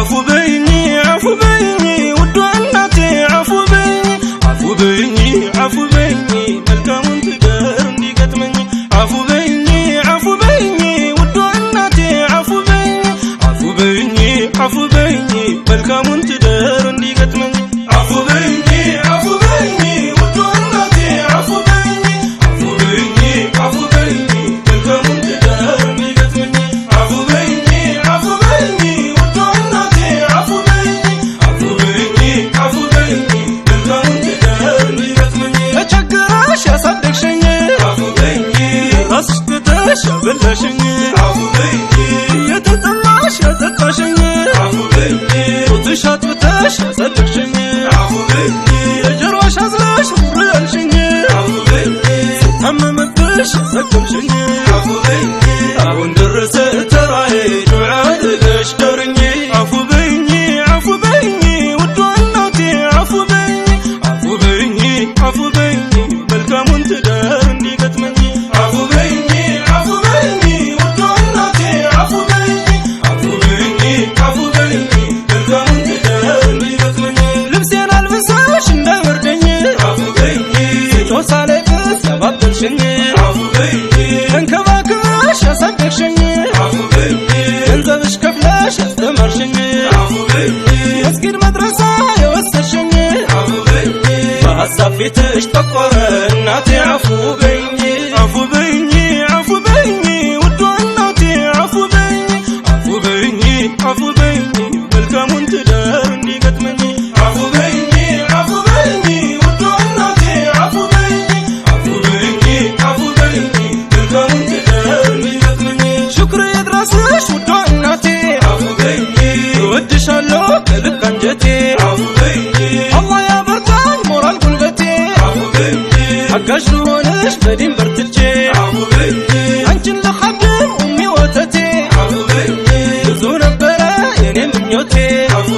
አፉ በይኝ፣ አፉ በይኝ ውዷ እናቴ፣ አፉ በይኝ፣ አፉ በይኝ፣ አፉ በይኝ መልካሙን ትዳር እንዲገጥመኝ። አፉ በይኝ፣ አፉ በይኝ ውዷ እናቴ፣ አፉ በይኝ፣ አፉ በይኝ፣ አፉ በይኝ መልካሙን ትዳር እንዲገጥመኝ። አፉ በይኝ፣ አፉ በይኝ ውዷ እናቴ፣ አፉ በይኝ፣ አፉ በይኝ፣ አፉ በይኝ መልካሙን ትዳር እንዲገጥመኝ። አፉ በይኝ፣ አፉ በይኝ ውዷ እናቴ፣ አፉ በይኝ፣ አፉ በይኝ፣ አፉ በይኝ መልካሙን ትዳር እንዲገጥመኝ። ተቸግረሽ ያሳደግሽኝ፣ አፉ በይኝ፣ ራስሽ ትተሽ ያበላሽኝ፣ አፉ በይኝ፣ የተጠማሽ ያጠጣሽኝ፣ አፉ በይኝ፣ ጡትሽ አጥብተሽ ያሳደግሽኝ፣ አፉ በይኝ፣ የጀርባሽ አዝለሽ ሩር ያልሽኝ፣ አፉ በይኝ፣ ስታመምብሽ ያሳከምሽኝ፣ አፉ በይኝ፣ አሁን ደረሰ ተራዬ፣ ዱዓ አድርገሽ ዳርኝ። አፉ በይኝ፣ አፉ በይኝ ውዷ እናቴ፣ አፉ በይኝ፣ አፉ በይኝ፣ አፉ በይኝ መልካሙን ትዳር እንዲገጥመኝ። አፉ በይኝ፣ አፉ በይኝ ውዷ እናቴ፣ አፉ በይኝ፣ አፉ በይኝ፣ አፉ በይኝ መልካሙን ትዳር እንዲገጥመኝ። ልብሴን አልብሰሽ እንዳይበርደኝ፣ አፉ በይኝ፣ ስጮህ ሳለቅስ ያባበልሽኝ፣ አፉ በይኝ፣ ተንከባክበሽ ያሳደግሽኝ፣ አፉ በይኝ፣ ገንዘብሽ ከፍለሽ ያስተማርሽኝ፣ አፉ በይኝ፣ መስጊድ መድረሳ የወሰድሽኝ፣ አፉ በይኝ፣ በሀሳብ ፊትሽ ጠቆረ እናቴ፣ አፉ በይኝ፣ አፉ በይኝ፣ አፉ በይኝ ውዷ እናቴ፣ አፉ በይኝ፣ አፉ በይኝ፣ አፉ በይኝ መልካሙን ትዳር እንዲገጥመኝ። አፉ በይኝ፣ አፉ በይኝ ውዷ እናቴ፣ አፉ በይኝ፣ አፉ በይኝ፣ አፉ በይኝ መልካሙን ትዳር እንዲገጥመኝ። ሽክር ይድረስሽ ውዷ እናቴ፣ አፉ በይኝ፣ እወድሻለሁ ከልብ አንጀቴ፣ አፉ በይኝ፣ አላህ ያበርታኝ ሞራል ጉልበቴ፣ አፉ በይኝ፣ አጋዥ ልሆንሽ በዲን በርትቼ፣ አፉ በይኝ፣ አንቺን ልኸድም ኡሚ ወተቴ፣ አፉ በይኝ፣ ብዙ ነበረ የኔ ምኞቴ፣ አፉ